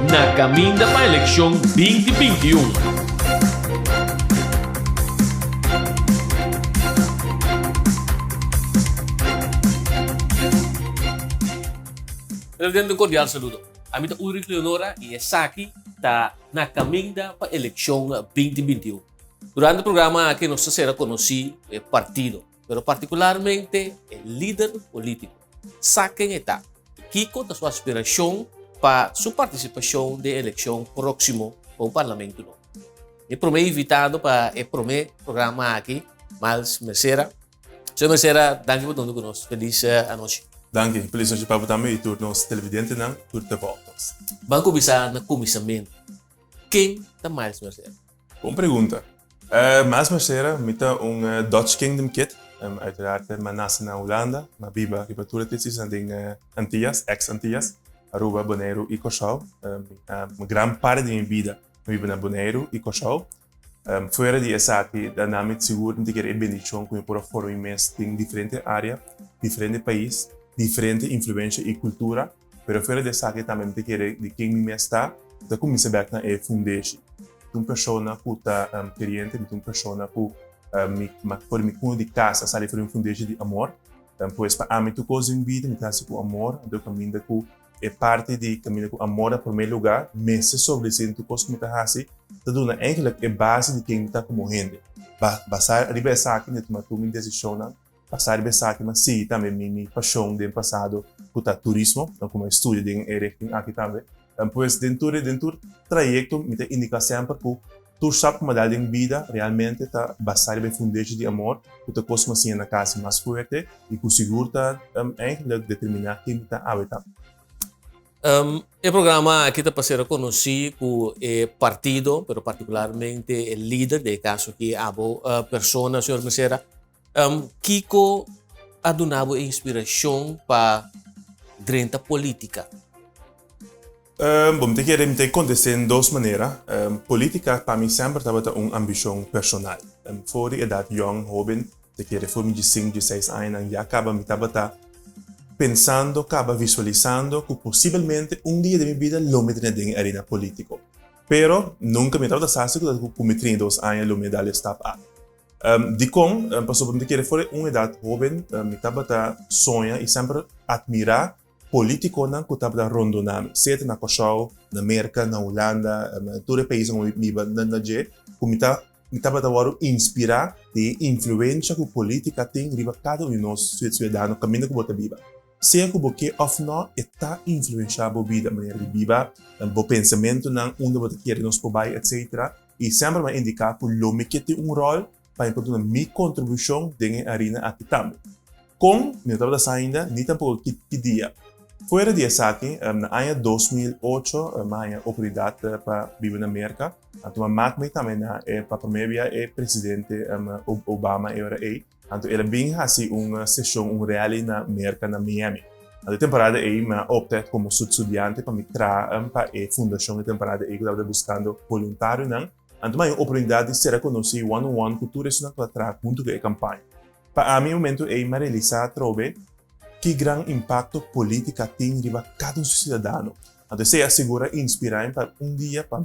Na caminda pa eleccion 2021. Presidente, un cordial saludo. Ami ta Ulrich Leonora y esaki ta Na Caminda pa Eleccion 2021. Durante e programa aki nos ta sera conoci e partido, pero particularmente e lider politico. Sa ken e ta y kico ta su aspiracion pa su participacion den eleccion proximo pa un parlamento nobo. Mi prome invitado pa e prome programa aki, Miles Mercera. Señor Mercera, danki pa duna cu nos. Feliz anochi. Danki. Feliz nochi pa bo tambe y tur nos televidentenan, tur te volgers. Ban cuminsa na cuminsamento. Ken ta Miles Mercera? Bon pregunta. Miles Mercera, mi ta un Dutch Kingdom kid. Uiteraard mi a nace na Hulanda, mi a biba riba tur e tres isla den Antillas, ex Antillas, Aruba, Boneiru y Kòrsou. Mi gran parti di mi bida mi biba na Boneiru y Kòrsou. Fuera di esaki, da na mi sigur mi ta kere e bendishon ku mi por a forma mi mes den diferente área, diferente pais, diferente influensha i kultura. Pero fuera di esaki tambe mi ta kere di ken mi mes ta, mi ta kuminsá bèk na e fundeshi. Mi ta un persona ku ta keriente, mi ta un persona ku mi for di mi kuno di kas a sali for di un fundeshi di amor. Pues pa ami tur kos den bida mi ta hasi ku amor, anto kaminda ku E parti di kaminda ku amor na promé lugá mester sobresé den tur kos ku mi ta hasi, ta duna eigentlik e base di ken mi ta komo hende. Basá riba esaki mi a tuma tur mi desishonnan, basá riba esaki mi a sigui tambe mi pashon den pasado ku ta turismo, ku mi a studia den e richting aki tambe. Pues den tur den tur trayekto mi ta indiká semper ku tur stap ku mi a dal den bida realmente ta basá riba e fundeshi di amor ku ta kos ku mi a siña na kas mas fuerte i ku sigur ta eigentlik determiná ken mi ta awe ta. E programa aki ta pa ser konosí ku e partido, pero partikularmente e lider, den e kaso aki abo persona, señor Mesera. Kiko a duna bo e inspirashon pa drenta polítika? Bo, mi ta kere mi ta kontest'é den dos manera. Polítika pa mi semper tabata un ambishon personal. For di edat yòn, hóben, mi ta kere for mi diesinku, dieseis añanan ya kaba mi tabata pensando, kaba visualisando ku posibelmente un dia den mi bida lo mi tene den e arena polítiko. Pero nunka mi tabata sa si ku mi 32 aña lo mi a dal e stap aki. Dikon? Pasobra mi ta kere for di un edat hoben mi tabata soña i semper atmirá polítikonan ku tabata rondoná mi, sea ta na Kòrsou, na Merka, na Hulanda, na tur e paisnan ku mi biba na dje, ku mi ta mi tabata wòrdu inspirá di e influensha ku polítika tin riba kada un di nos siudadano kaminda ku bo ta biba. Sea ku bo ke òf nò, e ta influenshá bo bida, manera di biba, bo pensamentunan, unda bo ta kere nos por bai, etcetera. I semper mi a indiká ku lo mi ke tin un ròl pa mi por duna mi kontribushon den e arena aki tambe. Kon? Mi no tabata sa ainda, ni tampoko ki ki dia. Fuera di esaki, na aña 2008 mi a haña oportunidat pa biba na Merka. Anto mi a mak mi tambe na e pa promé bia e presidente Obama e ora ei. Anto el a bin hasi un seshon, un rally na Merka, na Miami. Anto e temporada ei mi a opta komo studiante pa mi traha pa e fundashon e temporada ei ku tabata buskando boluntarionan. Anto mi a haña un oportunidat di sera konosí one on one ku tur esunnan ku ta traha huntu ku e kampaña. Pa ami e momento ei mi a realisá atrobe ki gran impakto polítika tin riba kada un siudadano. Anto esei a sigura inspirá mi pa un dia pa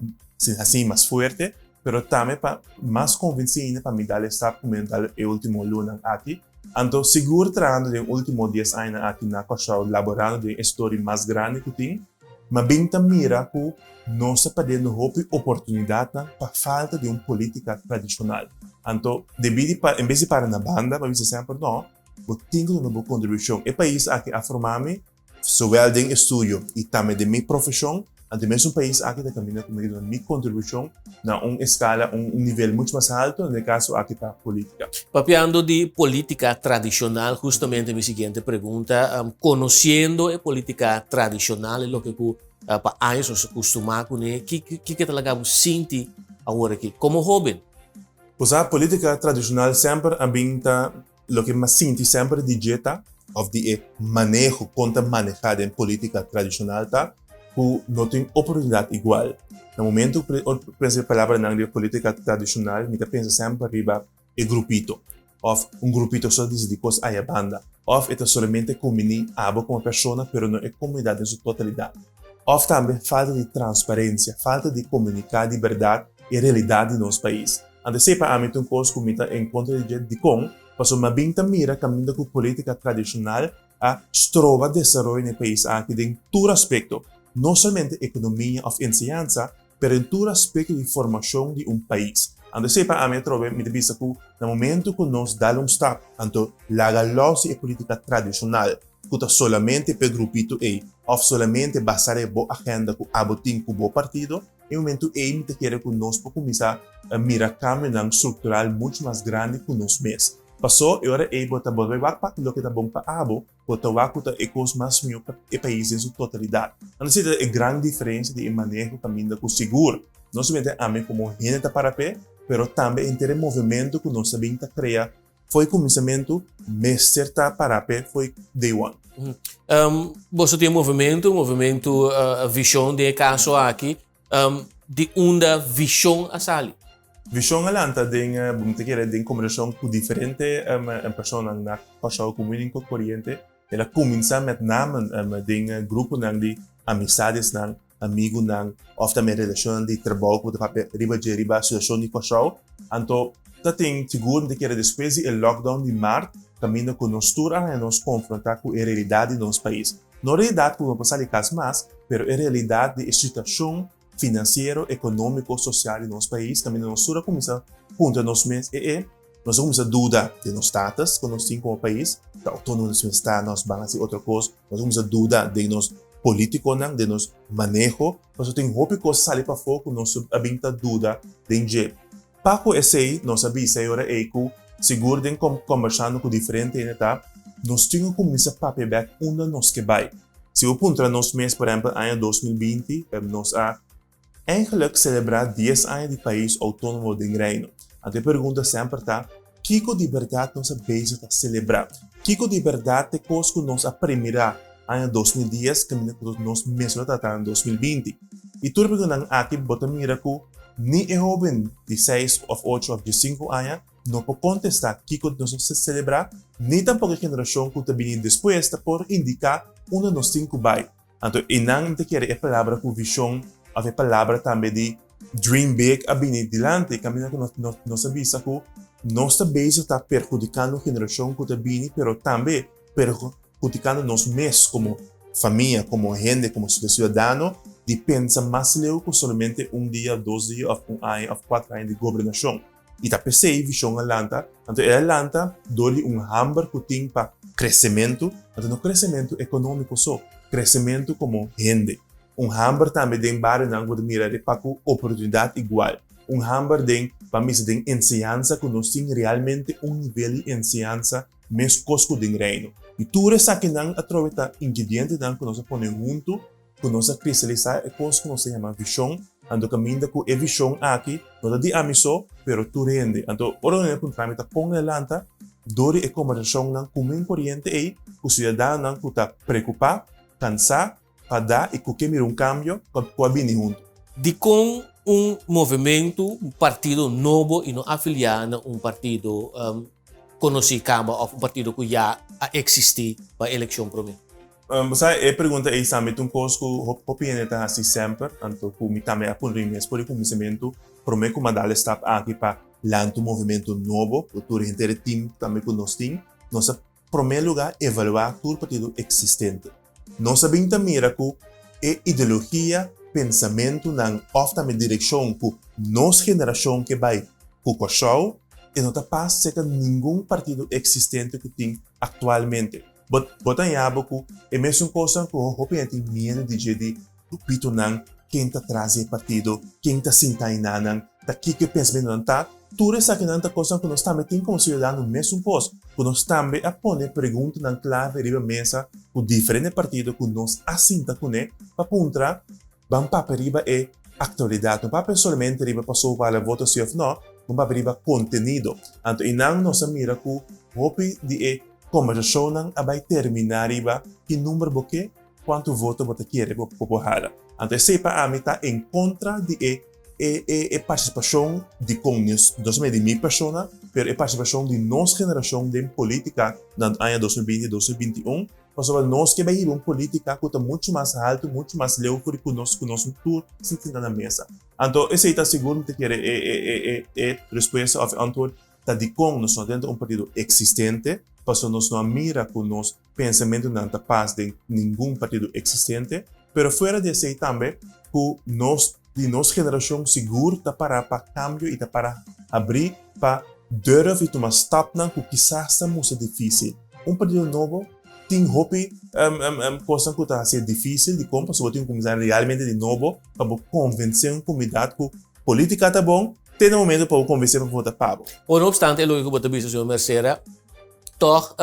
hasi mi mas fuerte, pero tambe pa mas konvensí ainda pa mi dal e stap ku mi a dal e último lunanan aki. Anto sigur trahando den e último dies añanan aki na Kòrsou, laborando den e story mas grandi ku tin, mi a bin ta mira ku nos ta perdiendo hopi oportunidatnan pa falta di un polítika tradishonal. Anto debí di en bes di para na banda, mi a bisa semper, no, bo tin ku duna bo kontribushon. E pais aki a forma mi. Zowel den estudio y tambe den mi profesion, ante mesun pais aki ta caminda cu mi duna mi contribucion na un escala, un nivel mucho mas alto, den e caso aki ta politica. Papiando di politica tradicional, justamente mi siguiente pregunta, conociendo e politica tradicional, e loke cu pa años nos a custuma cune, kico ta laga bo sinti awor aki como hoben? Bo sa, politica tradicional semper a bin ta Loke mi a sinti semper di dje ta, òf di e maneho kon ta manehá den polítika tradishonal ta, ku no tin oportunidat igual. Na momentu ku ora pensa e palabranan di polítika tradishonal mi ta pensa semper riba e grupito, òf un grupito so ta disidí kos aya banda, òf e ta solamente kumbiní abo komo persona pero no e komunidat den su totalidat. Òf tambe falta di transparensia, falta di komuniká di bèrdat e realidat di nos pais. Anto esei pa ami ta un kos ku mi ta en kontra di dje. Dikon? Pasobra mi a bin ta mira kaminda ku polítika tradishonal a stroba desaroyo na e pais aki den tur aspekto, no solamente ekonomia òf enseñansa, pero den tur aspekto di formashon di un pais. Anto esei pa ami atrobe mi ta bisa ku na momento ku nos dal un stap, anto laga lòs di e polítika tradishonal ku ta solamente p'e grupito ei òf solamente basa riba bo agenda ku abo tin ku bo partido, e momento ei mi ta kere ku nos por kuminsá mira kambionan struktural muchu mas grandi ku nos mes. Pasó e ora ei bo ta bolbe wak pa loke ta bon pa abo, bo ta wak ku ta e kos mas mihó pa e pais den su totalidat. Anto esei ta e gran diferensia di e maneho kaminda ku sigur no solamente ami komo hende ta para p'e, pero tambe henter e movementu ku nos ta bin ta krea fo'i kuminsamentu mester ta para p'e fo'i day one. Boso tin e movementu, movementu Vishon den e kaso aki. Di unda Vishon a sali? Vishon a lanta den, bo mi ta kere, den kombersashon ku diferente personanan na Kòrsou ku Winning ku Koriente. El a kuminsá met name den gruponan di amistadesnan, amigunan òf tambe relashonnan di trabou ku bo ta papia riba dje riba situashon di Kòrsou. Anto ta tin sigur mi ta kere despues di e lockdown di mart kaminda ku nos tur a haña nos konfrontá ku e realidat di nos pais. No realidat ku no por sali kas mas, pero e realidat di e situashon finansiero, ekonómiko, sosial di nos pais kaminda nos tur a kuminsá puntra nos mes e e nos a kuminsá duda den nos status ku nos tin komo pais, ta outónomo nos mes ta, nos ban hasi otro kos, nos a kuminsá duda den nos polítikonan, den nos maneho, pasobra tin hopi kos sali pafó ku nos a bin ta duda den dje. Pa ku esei nos a bisa e ora ei ku sigur den kombersando ku diferente hende ta, nos tin ku kuminsá papia bèk unda nos ke bai. Si bo puntra nos mes, por ehèmpel aña 2020 nos a Eigenlijk selebrá dies aña di pais outónomo den Reino. Anto e pregunta semper ta, kiko di bèrdat nos a bezig ta selebrá? Kiko di bèrdat ta e kos ku nos a premirá aña 2010 kaminda ku nos mes lo ta ta na 2020? I tur e preguntanan aki bo ta mira ku ni e hóben di seis òf ocho òf diesinku aña no por kontestá kiko nos a selebrá, ni tampoko e generashon ku ta bini despues ta por indiká unda nos tin ku bai. Anto einan ta kere e palabra ku vishon òf e palabra tambe di dream big a bini dilanti kaminda ku nos a bisa ku nos ta bezig ta perhudikando generashon ku ta bini pero tambe perhudikando nos mes komo famia, komo hende, komo siudadano di pensa mas leu ku solamente un dia, dos dia òf un aña òf kuater aña di gobernashon. I ta p'esei vishon a lanta, anto el a lanta dor di un hamber ku tin pa kresementu, anto no kresementu ekonómiko so, kresementu komo hende. Un hamber tambe den barionan ku bo ta mira riba ku oportunidat igual. Un hamber den, pa misa den enseñansa ku nos tin realmente un nivel di enseñansa meskos ku den Reino. I tur esakinan atrobe ta ingredientenan ku nos a pone huntu ku nos a kristalisá e kos ku nos ta yama vishon, anto kaminda ku e vishon aki no ta di ami so, pero tur hende. Anto ora un hende puntra mi ta kon el lanta dor di e kombersashonnan ku mi koriente ei ku siudadanonan ku ta preokupá, kansá, fadá i ku ke mira un kambio ku a bini huntu. Dikon un movementu, un partido nobo i no afiliá na un partido konosí kaba òf un partido ku ya a eksistí pa elekshon promé? Bo sa, e pregunta ei tambe ta un kos ku hopi hende ta hasi semper, anto ku mi tambe a puntra mi mes por di kuminsamentu, promé ku mi a dal e stap aki pa lanta un movementu nobo ku tur henter e tim tambe ku nos tin, nos a promé lugá evaluá tur partido eksistente. Nos a bin ta mira ku e ideologia, pensamentunan òf tambe direkshon ku nos generashon ke bai ku Kòrsou, e no ta pas serka ningun partido eksistente ku tin aktualmente. Bo bo ta haña bo ku e mesun kosnan ku hopi hende tin miedu di dje di grupitonan, ken ta tras di e partido, ken ta sinta enanan, ta kiko e pensamentunan ta. Tur esakinan ta kosnan ku nos tambe tin komo siudadano mesun kos, ku nos tambe a pone preguntanan klave riba mesa ku diferente partido ku nos a sinta kuné pa puntra, Ban papia riba e aktualidat, no papia solamente riba pasó bale voto si òf nò, ban papia riba kontenido. Anto einan nos a mira ku hopi di e kombersashonnan a bai terminá riba ki number bo ke, kuantu voto bo ta kere bo por hala. Anto esei pa ami ta en kontra di e e e partisipashon di kon no solamente di mi persona, pero e partisipashon di nos generashon den polítika na aña 2020, 2021. Pasobra nos ke bai hiba un politica ku ta muchu mas haltu, muchu mas leu for di ku nos ku nos tur sinta na mesa. Anto esei ta sigur mi ta kere e e e e e respuesta òf e antwoord ta dikon nos no drenta un partido eksistente, pasobra nos no a mira ku nos pensamentunan ta pas den ningun partido eksistente. Pero fuera di esei tambe ku nos di nos generashon sigur ta para pa kambio i ta para habrí pa durf i tuma stapnan ku kisas ta mustra difísil. Un partido nobo tin hopi kosnan ku ta hasié difísil. Dikon? Pasobra bo tin ku kuminsá realmente di nobo pa bo konvensé un komunidat ku polítika ta bon te na momento pa bo konvensé pa vota pa bo. Por no opstante e loke ku bo ta bisa, señor Mercera, tòg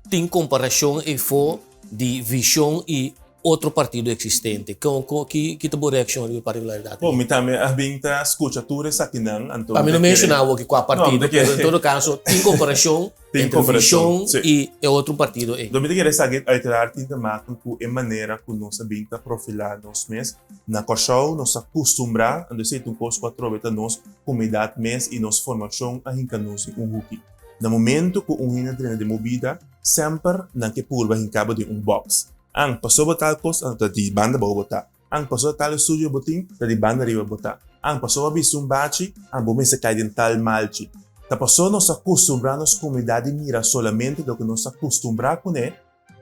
tin komparashon efo di vishon i otro partido eksistente. Ki ta bo reakshon riba e partikularidat aki? Bon, mi tambe a bin ta skucha tur esakinan, anto Mi no menshoná awor ki kua partido, pero en todo kaso tin komparashon entre vishon i e otro partido ei. Mi ta kere esaki uiteraard tin te maken ku e manera ku nos a bin ta profilá nos mes. Na Kòrsou nos a kustumbrá, anto esei ta un kos ku atrobe ta nos komunidat mes i nos formashon a hinka nos den un huki. Na momento ku un hende a drenta den bo bida, semper nan ke purba hinka bo den un box. An paso bo tal kos, anto ta di banda abou bo ta. An paso tal estudio bo tin, ta di banda ariba bo ta. An paso bo a bisti un bachi, an bo mester kai den tal malchi. Ta paso nos a kustumbrá nos komunidat di mira solamente loke nos a kustumbrá kuné,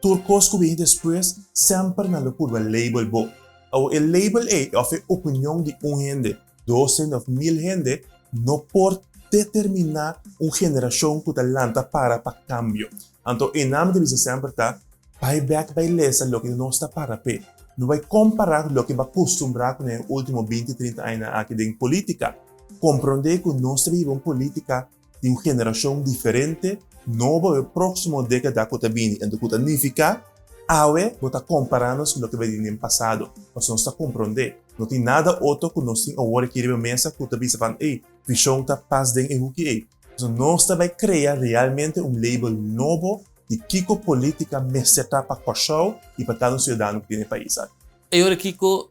tur kos ku bini despues semper nan lo purba label bo. Awor e label ei òf e opinion di un hende, dos hende òf mil hende no por determiná un generashon ku ta lanta para pa kambio. Anto e nan mi ta bisa semper ta, Bai bek bai lesa loke nos ta para p'e. No bai kompará ku loke bo a kustumbrá ku na e último binti, trinta añanan aki den polítika. Komprondé ku nos ta biba un polítika di un generashon diferente, nobo e próksimo dékada ku ta bini. Anto ku ta nifiká, awe bo ta kompará nos ku loke bai bini den pasado. Pasobra nos ta komprondé. No tin nada otro ku nos tin awor aki riba mesa ku ta bisa van, ey, vishon ta pas den e huki ey. Pasobra nos ta bai krea realmente un label nobo di kiko politica mester ta pa Kòrsou i pa kada un siudadano ku tin e pais aki. E ora kiko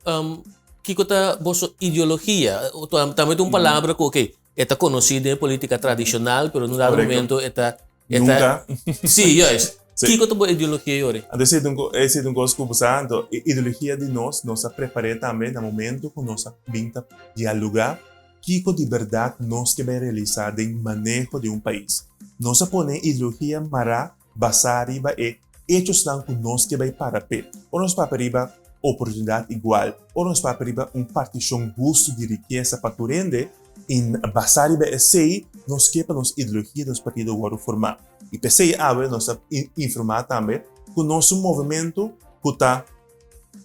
kiko ta boso ideologia? Tambe ta un palabra ku oke e ta konosí den e politica tradishonal pero na un dado momento e ta e ta Nunka. Si, juist. Kiko ta bo ideologia e ora? Anto esei ta un esei ta un kos ku bo sa anto e ideologia di nos nos a prepar'é tambe na momento ku nos a bin ta dialogá Kiko di bèrdat nos ke bai realisá den maneho di un pais? Nos a pone e ideologia mará basá riba e echosnan ku nos ke bai para p'e. Ora nos papia riba oportunidat igual, ora nos papia riba un partishon hustu di rikesa pa tur hende, i basá riba esei nos ke pa nos ideologia di nos partido wòrdu formá. I p'esei awe nos ta informá tambe ku nos un movementu ku ta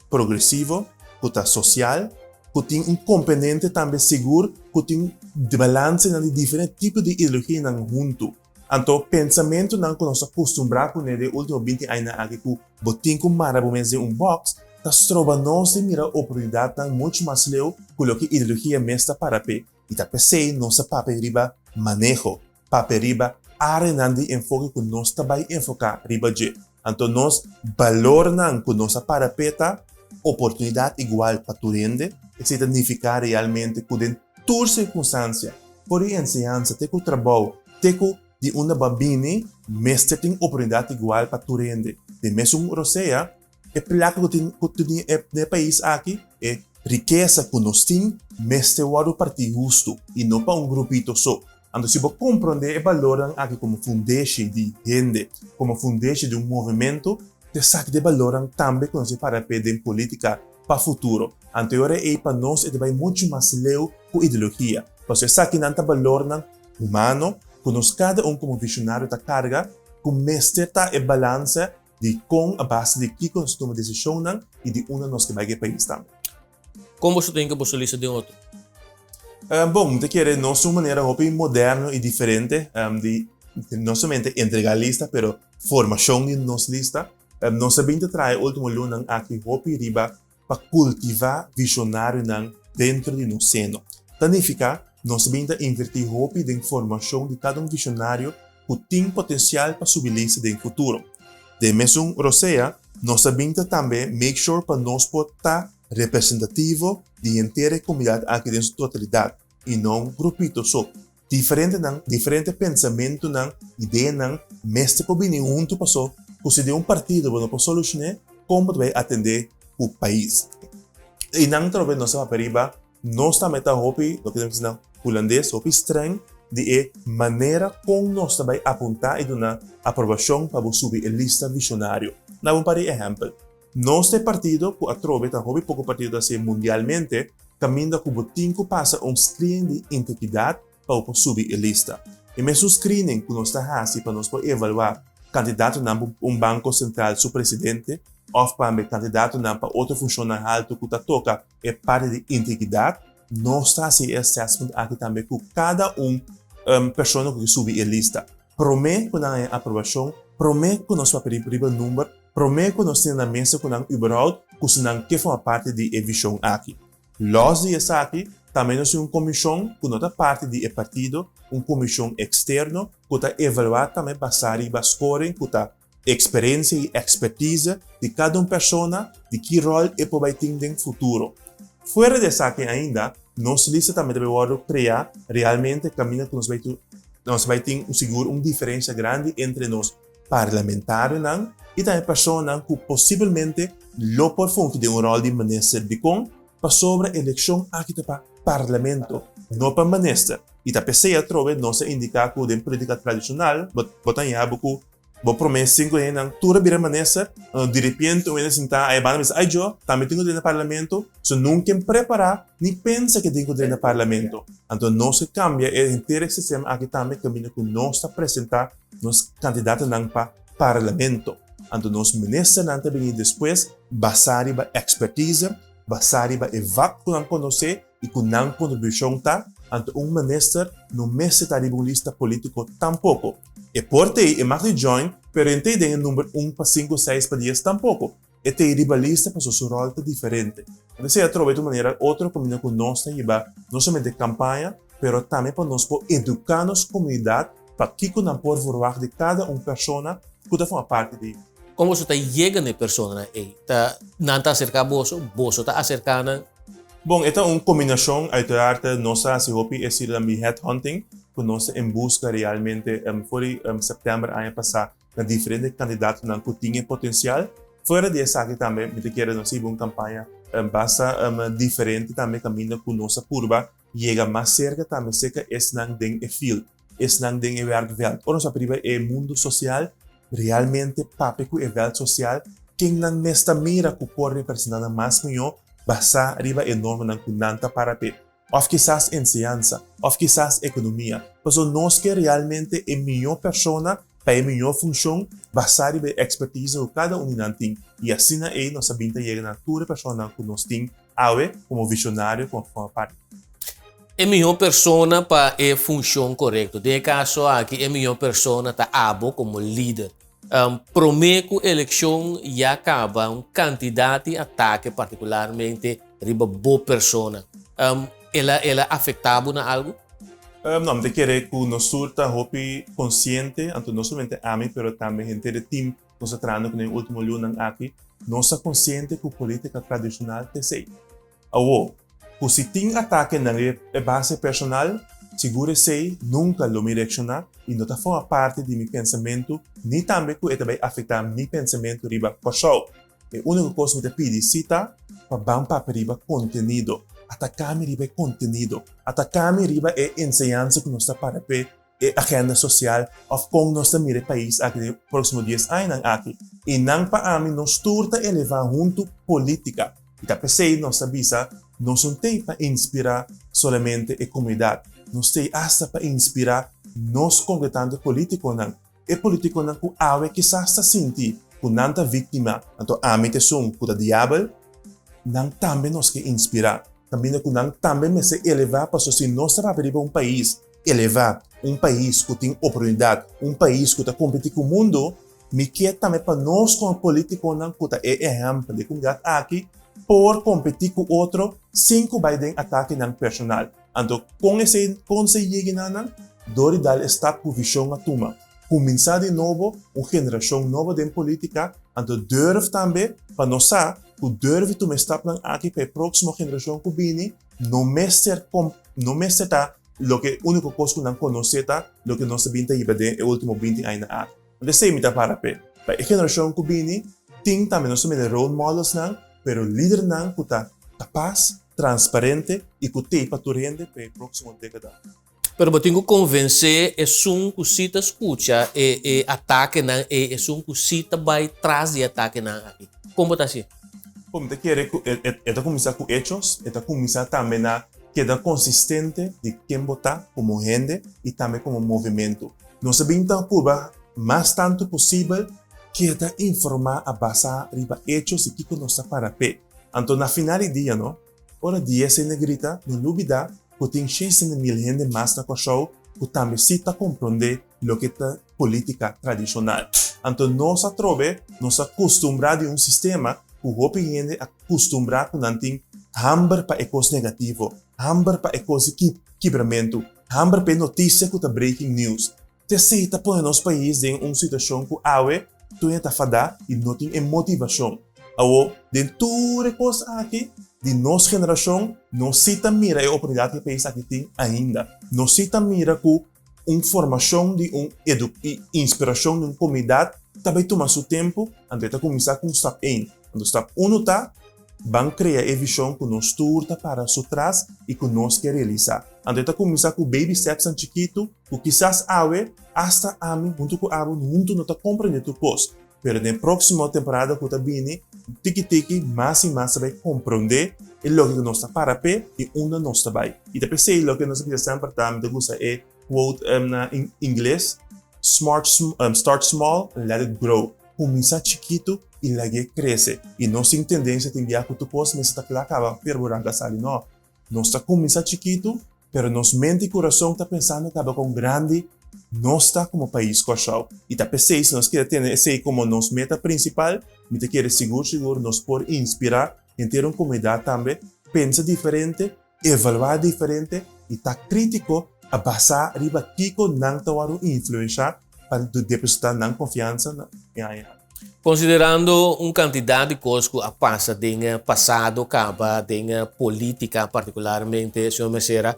progresivo, ku ta sosial, ku tin un komponente tambe sigur ku tin balansenan di diferente tipo di ideologianan huntu. Anto pensamentunan ku nos a kustumbrá kuné den e último binti añanan aki ku bo tin ku mara bo mes den un bòks, ta stroba nos di mira oportunidatnan muchu mas leu ku loke ideologia mes ta para p'e. I ta p'esei nos a papia riba maneho, papia riba áreanan di enfoke ku nos ta bai enfoká riba dje. Anto nos balornan ku nos a para p'e ta oportunidat igual pa tur hende. Esei ta nifiká realmente ku den tur sirkunstansia, for di enseñansa te ku trabou, te ku di unda bo a bini, mester tin oportunidat igual pa tur hende. Den mesun rosea, e plaka ku tin ku tin den e pais aki, e rikesa ku nos tin, mester wòrdu partí hustu i no pa un grupito so. Anto si bo komprondé e balornan aki komo fundeshi di hende, komo fundeshi di un movementu, ta esaki di e balornan tambe ku nos a para p'e den polítika pa futuro. Anto e ora ei pa nos e ta bai muchu mas leu ku ideologia, pasobra esakinan ta balornan humano ku nos kada un komo vishonario ta karga, ku mester ta e balansa di kon a base di kiko nos ta tuma desishonnan i di unda nos ke bai ku e pais tambe. Kon boso tin ku boso lista den otro? Bon, mi ta kere nos un manera hopi moderno i diferente di no solamente entrega lista, pero formashon di nos lista. Nos a bin ta traha e ultimo lunanan aki hopi riba pa kultivá vishonarionan dentro di nos seno. Ta nifiká nos a bin ta invertí hopi den formashon di kada un vishonario ku tin potensial pa subi lista den futuro. Den mesun rosea, nos a bin ta tambe make sure pa nos por ta representativo di henter e komunidat aki den su totalidat i no un grupito so. Diferentenan, diferente pensamentunan, ideanan mester por bini huntu paso. ku si den un partido bo no por solushoné, kon bo ta bai atendé ku pais? I nan trobe nos a papia riba, nos tambe ta hopi, loke nan bisa na hulandes, hopi streng di e manera kon nos ta bai apuntá i duna aprobashon pa bo subi e lista vishonario. Nan un par di ehèmpel. Nos ta e partido ku atrobe ta hopi poko partido ta hasié mundialmente, kaminda ku bo tin ku pasa un screening di integridat pa bo por subi e lista. E mesun screening ku nos ta hasi pa nos por evaluá kandidatonan pa un banko sentral su presidente òf tambe kandidatonan pa otro funshonnan haltu ku ta toka e parti di integridat, nos ta hasi e assessment aki tambe ku kada un persona ku ke subi e lista. Promé ku nan haña aprobashon, promé ku nos papia riba number, promé ku nos tene na mesa ku nan überhaupt ku si nan ke forma parti di e vishon aki. Lòs di esaki, tambe nos tin un komishon ku no ta parti di e partido, un komishon eksterno ku ta evaluá tambe basá riba scoring ku ta eksperensia i ekspertise di kada un persona di ki ròl e por bai tin den futuro. Fuera di esaki ainda, nos lista tambe ta bai wòrdu kreá realmente kaminda ku nos bai nos bai tin sigur un diferensia grandi entre nos parlamentarionan i tambe personanan ku posibelmente lo por fungi den un ròl di minister. Dikon? Pasobra elekshon aki ta pa parlamento, no pa minister. I ta p'esei atrobe nos a indiká ku den polítika tradishonal bo ta haña bo ku bo promé sinku hendenan tur a bira minister, anto diripiente un hende sintá aya banda bisa, ai jo, tambe tin ku drenta parlamento, so nunka ken prepará ni pensa ke tin ku drenta parlamento. Anto nos ke kambia e henter e sistema aki tambe kaminda ku nos ta presentá nos kandidatonan pa parlamento. Anto nos ministernan ta bini despues basá riba ekspertise, basá riba e vak ku nan konosé i ku nan kontribushon ta. Anto un minister no mester ta riba un lista polítiko tampoko. E por t'ei, e mag di join, pero e n'tei den e number un pa sinku, seis pa dies tampoko. E t'ei riba lista pasobra su ròl ta diferente. Anto esei atrobe ta un manera otro kaminda ku nos ta hiba no solamente kampaña, pero tambe pa nos por eduká nos komunidat pa kiko nan por verwagt di kada un persona ku ta forma parti di. Kon boso ta yega na e personanan ei? Ta nan ta aserká boso? Boso ta aserká nan? Bon, e ta un kombinashon. Uiteraard nos ta hasi hopi e estilo di headhunting ku nos ta en buska realmente for di sèptèmber aña pasá na diferente kandidatonan ku tin e potensial. Fuera di esaki tambe mi ta kere nos hiba un kampaña basta diferente tambe kaminda ku nos a purba yega mas serka tambe serka esnan den e field, esnan den e werkveld. Ora nos a riba e mundu sosial, realmente papia ku e veld sosial, ken nan mes ta mira ku por representá nan mas mihó basá riba e normanan ku nan ta para p'e. Òf kisas enseñansa, òf kisas ekonomia. Pasobra nos ke realmente e mihó persona pa e mihó funshon basá riba e ekspertise ku kada un di nan tin. I asina ei nos a bin ta yega na tur e personanan ku nos tin awe komo vishonario ku a forma parti. E mihó persona pa e funshon korekto. Den e kaso aki e mihó persona ta abo komo lider. Promé ku elekshon ya kaba un kantidat di atake partikularmente riba bo persona. El a el a afektá bo na algu? No, mi ta kere ku nos tur ta hopi konsiente, anto no solamente ami pero tambe henter e tim nos ta trahando kuné e ultimo lunanan aki, nos ta konsiente ku politika tradishonal ta esei. Awor, ku si tin atakenan riba e base personal, sigur esei nunka lo mi reakshoná i no ta forma parti di mi pensamentu ni tambe ku e ta bai afektá mi pensamentu riba Kòrsou. E úniko kos mi ta pidi si ta pa ban papia riba kontenido. Ataká mi riba e kontenido. Ataká mi riba e enseñansa ku nos ta para p'e e agenda sosial òf kon nos ta mira e pais aki den e próksimo dies añanan aki. I nan pa ami nos tur ta elevá huntu polítika. I ta p'esei nos ta bisa nos no t'ei pa inspirá solamente e komunidat. Nos t'ei asta pa inspirá nos kongretante polítikonan. E politiconan cu awe kisas ta sinti cu nan ta victima, anto ami ta esun cu ta diabel, nan tambe nos ke inspira. Caminda cu nan tambe mester eleva paso si nos ta papia riba un pais eleva, un pais cu tin oportunidad, un pais cu ta competi cu mundo, mi ke tambe pa nos como politiconan cu ta e ehempel di e comunidad aki por competi cu otro sin cu bay den atakenan personal. Anto kon esei kon esei yega na nan? Dor di dal e stap ku vishon a tuma. Kuminsá di nobo un generashon nobo den politika, anto durf tambe pa nos sa ku durf di tuma e stapnan aki pa e próksimo generashon ku bini no mester no mester ta loke úniko kos ku nan konosé ta loke nos ta bin ta hiba den e último binti añanan aki. Anto esei mi ta para p'e. Pa e generashon ku bini tin tambe no solamente role modelsnan, pero lidernan ku ta kapas, transparente i ku t'ei pa tur hende pa e próksimo dékada. Pero bo tin ku konvensé esun ku sí ta skucha e e atakenan ei, esun ku sí ta bai tras di e atakenan aki. Kon bo ta hasié? Bon, mi ta kere ku e e ta kuminsá ku echos, e ta kuminsá tambe na keda konsistente di ken bo ta komo hende i tambe komo movementu. Nos a bin ta purba mas tantu posibel keda informá a basá riba echos di kiko nos ta para p'e. Anto na final di dia no, ora dies hende grita, no lubidá ku tin shesenta mil hende mas na Kòrsou ku tambe sí ta komprondé loke ta polítika tradishonal. Anto nos atrobe nos a kustumbrá di un sistema ku hopi hende a kustumbrá ku nan tin hamber pa e kos negativo, hamber pa e kos di kibramentu, Hamber p'e notisia ku ta breaking news. T'esei ta pone nos pais den un situashon ku awe tur hende ta fadá i no tin e motivashon. Awor, den tur e kos aki, di nos generashon, nos sí ta mira e oportunidat ku e pais aki tin ainda. Nos sí ta mira ku un formashon di un edu i inspirashon di un komunidat ta bai tuma su tempu, anto e ta kuminsá ku un stap ein. Anto stap unu ta Ban krea e vishon ku nos tur ta para su tras i ku nos ke realisá. Anto e ta kuminsá ku baby stepsnan chikitu ku kisas awe, asta ami huntu ku abo huntu no ta komprendé tur kos. Pero den e próksimo temporada ku ta bini, tiki tiki mas i mas ta bai komprondé e loke ku nos ta para p'e i unda nos ta bai. I ta p'esei loke nos a bisa semper ta, mi ta gusta e quote na ingles, Smart, start small and let it grow. Kuminsá chikitu i lag'é krese. I nos tin tendensia tin bia ku tur kos mester ta kla kaba pero bo ranka sali. No. Nos ta kuminsá chikitu, pero nos mente i kurason ta pensando kaba kon grandi nos ta komo pais Kòrsou. I ta p'esei si nos keda tene esei komo nos meta prinsipal, mi ta kere sigur sigur nos por inspirá henter un komunidat tambe pensa diferente, evaluá diferente i ta krítiko a basá riba kiko nan ta wòrdu influenshá pa depositá nan konfiansa na e aña aki. Konsiderando un kantidat di kos ku a pasa den pasado kaba den polítika partikularmente, señor Mercera,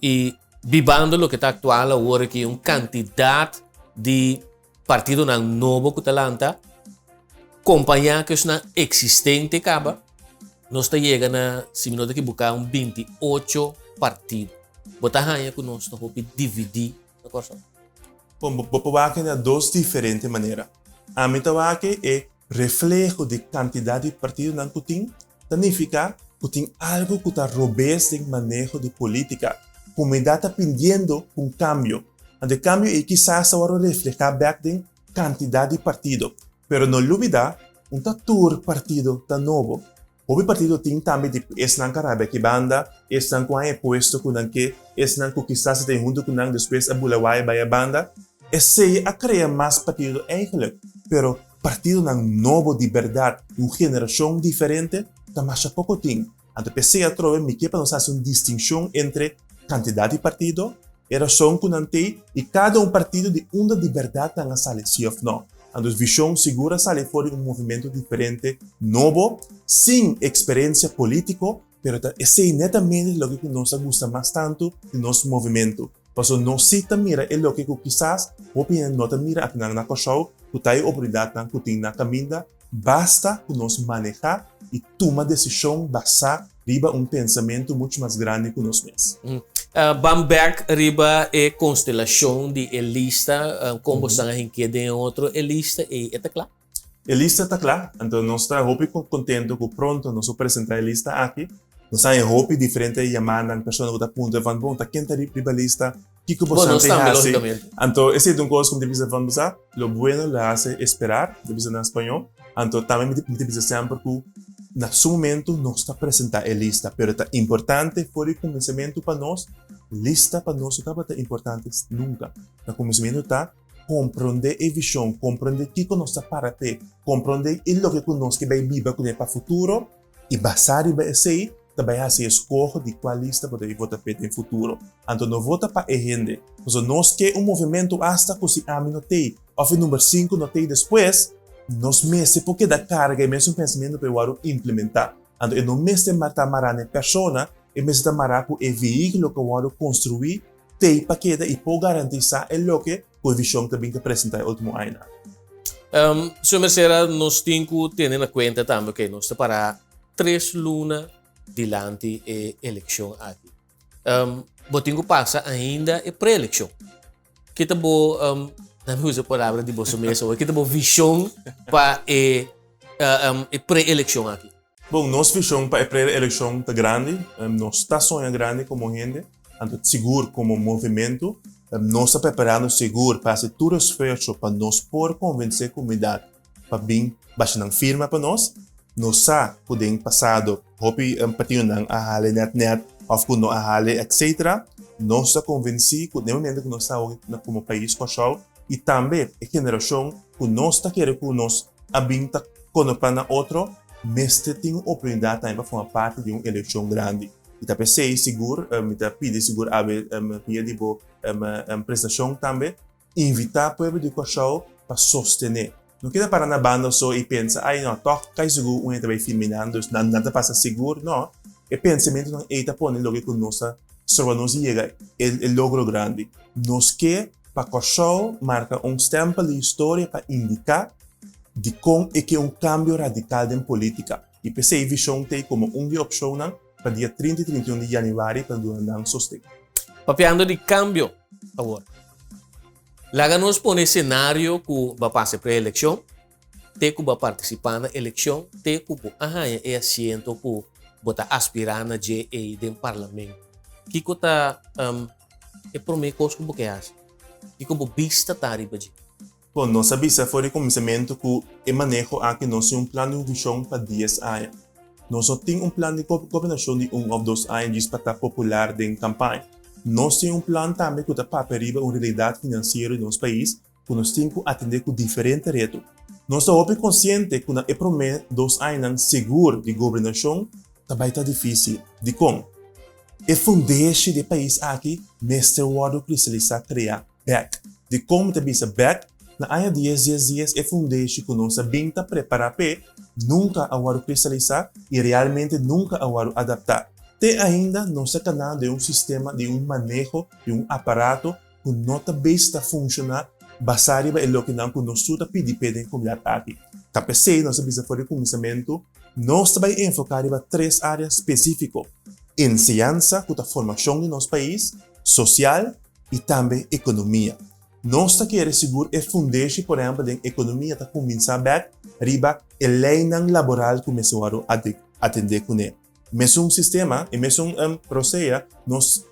i bibando loke ta aktual awor aki un kantidat di partidonan nobo ku ta lanta, kompañá ku esnan eksistente kaba, nos ta yega na, si mi no ta ekiboká, un 28 partido. Bo ta haña ku nos ta hopi dividí na Kòrsou? Bon, bo por wak na dos diferente manera. Ami ta wak e refleho di kantidat di partidonan ku tin, ta nifiká ku tin algu ku ta robes den maneho di polítika. Komunidat ta pindiendo ku un kambio. Anto e kambio ei kisas ta wòrdu reflehá bèk den kantidat di partido. Pero no lubidá, un ta tur partido ta nobo. Hopi partido tin tambe di esnan ku a rabia aki banda, esnan ku haña e puesto ku nan ke, esnan ku kisas a ta huntu ku nan despues a bula waya bai a banda. Esei a krea mas partido eigenlijk, pero partidonan nobo di bèrdat, di un generashon diferente, ta masha poko tin. Anto p'esei atrobe mi ke pa nos hasi un distinshon entre kantidat di partido, e rason ku nan tei i kada un partido di unda di bèrdat nan a sali si òf nò. Anto vishon sigur a sali for di un movimentu diferente, nobo, sin eksperensia polítiko, pero ta esei netamente loke ku nos a gusta mas tantu di nos movimentu. Pasobra nos sí ta mira e loke ku kisas hopi hende no ta mira akinan na Kòrsou, ku ta e oportunidatnan ku tin na kaminda, basta ku nos manehá i tuma desishon basá riba un pensamentu muchu mas grandi ku nos mes. Ban bèk riba e konstelashon di e lista, kon boso a hinkié den e otro e lista ei, e ta kla? E lista ta kla, anto nos ta hopi kontentu ku pronto nos por presentá e lista aki. Nos haña hopi diferente yamanan, persona ku ta puntra van, bon, ta ken ta riba lista? Kiko bo Bon, nos ta tambe, hasi? lógicamente. Anto esei ta un kos ku mi ta bisa van bo sa, lo bueno lo hase esperar, mi ta bisa na spañó. Anto tambe mi ta bisa semper ku na su momento nos ta presentá e lista, pero ta importante for di kuminsamentu pa nos, lista pa nos no tabata importante nunka. Na kuminsamentu ta Komprondé e vishon, komprondé kiko nos ta para p'e, komprondé e loke ku nos ke bai biba kuné pa futuro i basá riba esei ta bai hasi e skoho di kua lista bo ta bai vota p'e den futuro. Anto no vota pa e hende, pasobra nos ke un movementu asta ku si ami no t'ei òf e number sinku no t'ei despues, nos mester por keda karga e mesun pensamentu pa e wòrdu implementá. Anto e no mester ta mará na e persona, e mester ta mará ku e vehíkulo ku a wòrdu konstruí T'ei pa keda i por garantisá e loke ku e vishon ta bin ta presentá e último añanan. Señor Mercera, nos tin ku tene na kuenta tambe ke nos ta para tres luna dilanti e elekshon aki. Bo tin ku pasa ainda e preelekshon. Ki ta bo, dame usa e palabra di boso mes awor, ki ta bo vishon pa e e preelekshon aki? Bon, nos vishon pa e preelekshon ta grandi. Nos ta soña grandi komo hende, anto sigur komo movementu. Nos ta preparando sigur pa hasi tur esfuerso pa nos por konvensé komunidat pa bin basha nan firma pa nos. Nos sa ku den pasado hopi partidonan a hale nèt nèt òf ku no a hale etcetera. Nos ta konvensí ku den momento ku nos ta awe komo pais Kòrsou i tambe e generashon ku nos ta kere ku nos a bin ta konopá na otro mester tin un oportunidat tambe pa forma parti di un elekshon grandi. I ta p'esei sigur mi ta pidi sigur awe via di bo presentashon tambe Invitá pueblo di Kòrsou pa sostené. No keda para na banda so i pensa, ai no, tòg kai sigur un hende ta bai firmi nan, dus nan ta pasa sigur. No, e pensamentunan ei ta pone loke ku nos ta stroba nos di yega e logro grandi. Nos ke pa Kòrsou marka un stèmpel di historia pa indiká dikon e ke un kambio radikal den polítika. I p'esei vishon t'ei komo un di e opshonnan pa dia 30 i 31 di yanüari pa duna nan sosten. Papiando di kambio awor. Laga nos pone senario ku bo a pasa e pre-elekshon, te ku bo a partisipá na elekshon, te ku bo a haña e asiento ku bo ta aspirá na dje ei den parlamento. Kiko ta e promé kos ku bo ke hasi? Kiko bo bista ta riba dje? Bon, nos a bisa for di kuminsamentu ku e maneho aki nos tin un plan di un vishon pa dies aña. Nos no tin un plan di gobernashon di un òf dos aña djis pa ta popular den kampaña. Nos tin un plan tambe ku ta papia riba un realidat finansiero di nos pais ku nos tin ku atendé ku diferente reto. Nos ta hopi konsiente ku na e promé dos añanan sigur di gobernashon ta bai ta difísil. Dikon? E fundeshi di e pais aki mester wòrdu kristalisá kreá. Bek. Dikon mi ta bisa bek? Na aña dies dies dies e fundeshi ku nos a bin ta prepará p'e nunka a wòrdu kristalisá i realmente nunka a wòrdu adaptá. Te ainda nos ta kana den un sistema di un maneho di un aparato ku no ta bes ta funshoná basá riba e lokenan ku nos tur ta pidi p'e den komunidat aki. Ta p'esei nos a bisa for di kuminsamentu nos ta bai enfoká riba tres área spesífiko, enseñansa ku ta formashon di nos pais, sosial i tambe ekonomia. Nos ta kere sigur e fundeshi por ehèmpel den ekonomia ta kuminsá bèk riba e leinan laboral ku mester wòrdu atendé kuné. Mesun sistema, e mesun rosea, nos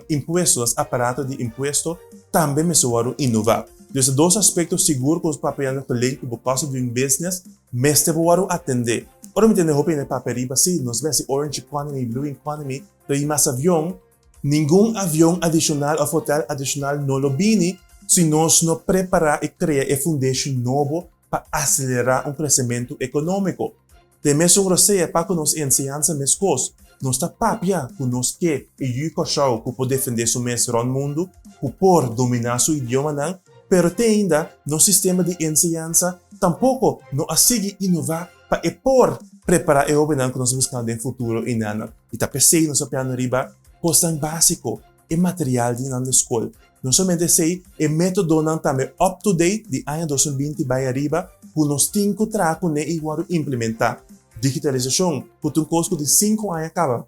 impuesto, nos aparato di impuesto tambe mester wòrdu inová. Dus e dos aspekto sigur ku nos papia gelink ku bo cost of doing business mester por wòrdu atendé. Ora mi tende hopi hende papia riba si nos bai hasi orange economy, blue economy, pero i mas avion Ningun avion adishonal òf hotèl adishonal no lo bini si nos no prepará i krea e fundeshi nobo pa aselerá un kresementu ekonómiko. Den mesun rosea pa ku nos enseñansa meskos, nos ta papia ku nos ke e yu Kòrsou ku por defendé su mes rònt mundu, ku por dominá su idiomanan, pero te ainda nos sistema di enseñansa tampoko no a sigui inová pa e por prepará e hóbennan ku nos ta buskando den futuro i nannan. I ta p'esei nos ta piando riba kosnan básiko, e material di nan di skol. No solamente esei, e métodonan tambe up to date di aña 2020 bai ariba ku nos tin ku traha kuné i wòrdu implementá. Digitalisashon, ku ta un kos ku di sinku aña kaba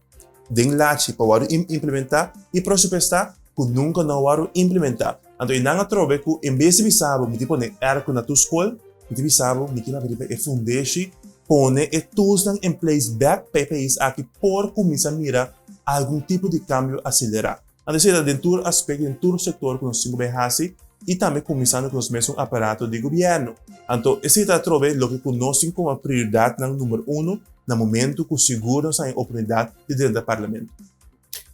den lachi pa wòrdu implementá i presupuestá ku nunka no a wòrdu implementá. Anto e nan atrobe ku en bes di bisa bo mi tin pone airco na tur skol, mi tin bisa bo mi tin papia riba e fundeshi, pone e toolsnan in place bek pa e pais aki por kuminsá mira algun tipo di kambio aselerá. Anto esei ta den tur aspekto, den tur sektor ku nos tin ku bai hasi i tambe kuminsando ku nos mesun aparato di gobièrnu. Anto esei ta atrobe loke ku nos tin komo prioridatnan number uno na momento ku sigur nos haña oportunidat di drenta parlamento.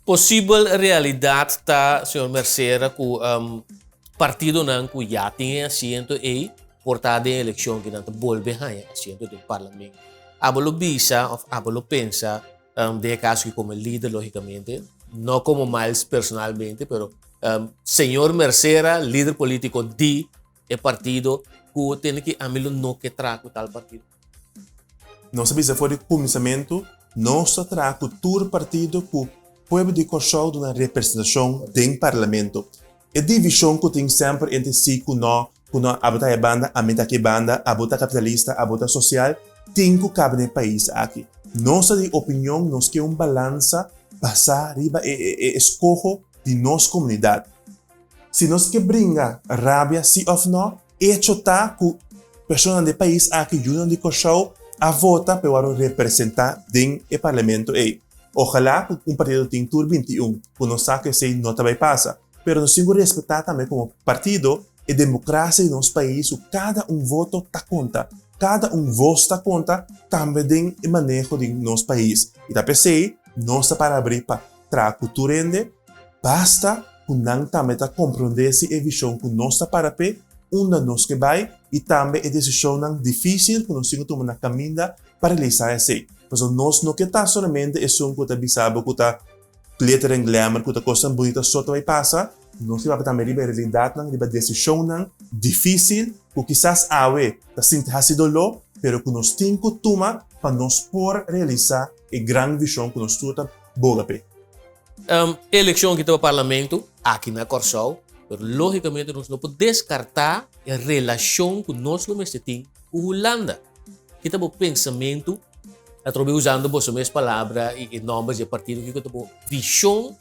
Posibel realidad ta, señor Mercera, cu partidonan cu ya tin e asiento ey por ta den eleccion ki nan ta bolbe haña asiento den parlamento. Abo lo bisa of abo lo pensa, den e caso aki como lider logicamente, no como Miles personalmente, pero señor Mercera, lider politico di e partido cu tene ki ami lo no ke traha cu tal partido. Nos a bisa for di kuminsamentu, nos ta traha ku tur partido ku pueblo di Kòrsou duna representashon den parlamento. E divishon ku tin semper entre si ku no, ku no abo ta e banda, ami ta aki banda, abo ta kapitalista, abo ta sosial, tin ku kaba den e pais aki. Nos ta di opinion, nos ke un balansa basá riba e e eskoho di nos komunidat. Si nos ke bringa rabia si òf nò, echo ta ku personanan di e pais aki, yunan di Kòrsou, a vota pa e wòrdu representá den e parlamento ei. Ojalá ku un partido tin tur 21, ku nos sa ku esei no ta bai pasa. Pero nos tin ku respetá tambe komo partido e demokrasia di nos pais ku kada un voto ta konta, kada un vos ta konta tambe den e maneho di nos pais. I ta p'esei nos ta para abrí pa traha ku tur hende, basta ku nan tambe ta komprondé si e vishon ku nos ta para p'e, unda nos ke bai i tambe e desishonnan difísil ku nos tin ku tuma na kaminda pa realisá esei. Pasobra nos no ke ta solamente esun ku ta bisa bo ku ta glitter en glamour, ku ta kosnan bunita so ta bai pasa, nos ke papia tambe riba e realidatnan, riba desishonnan difísil ku kisas awe ta sinti hasi doló, pero ku nos tin ku tuma pa nos por realisá e gran vishon ku nos tur ta boga p'e. E elekshon aki ta pa parlamento aki na Kòrsou, pero lógikamente nos no por deskartá e relashon ku nos lo mester tin ku Hulanda. Ki ta bo pensamentu, atrobe usando boso mes palabra i e nòmber di e partido, kiko ta bo vishon